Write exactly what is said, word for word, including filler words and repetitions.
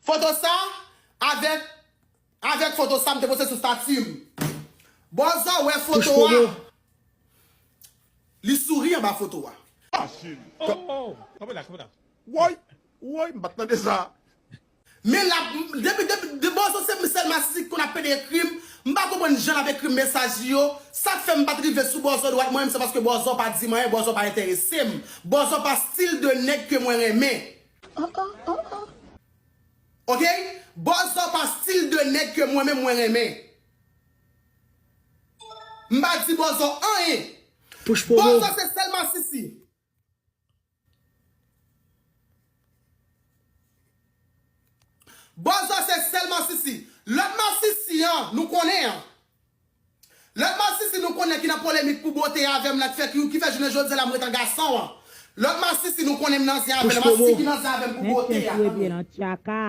Foto sa, avèk, avèk foto sa, m te poste sou stati m. Bòzò wè foto a. Li souri anba foto a. Masin. Oh, oh, kanpe la, kanpe la. Woy, woy, m pa t tande sa. Men la, depi, depi, de Bòzò se sèl masisi ki konn ap pede ekri m. M pa konprann jan l ap ekri m mesaj li yo. Sa k fè m pa t rive sou Bòzò dwat mwen menm, se paske Bòzò pa di m anyen, Bòzò pa enterese m. Bòzò pa stil de nèg ke mwen renmen. Ok? Bòzò pa stil de nèg ke mwen menm mwen renmen. M pa di Bòzò anyen. Bòzò se sèl masisi. Bòzò se sèl masisi. Lòt masisi an, nou konnen an. Lòt masisi nou konnen ki nan polemik pou bote avè m la, ki fè, ki, ki fè jounen jodi a la m ret an gason an. Lòt masisi nou konnen m nan zen avè l, masisi ki nan zen avè m pou bote a.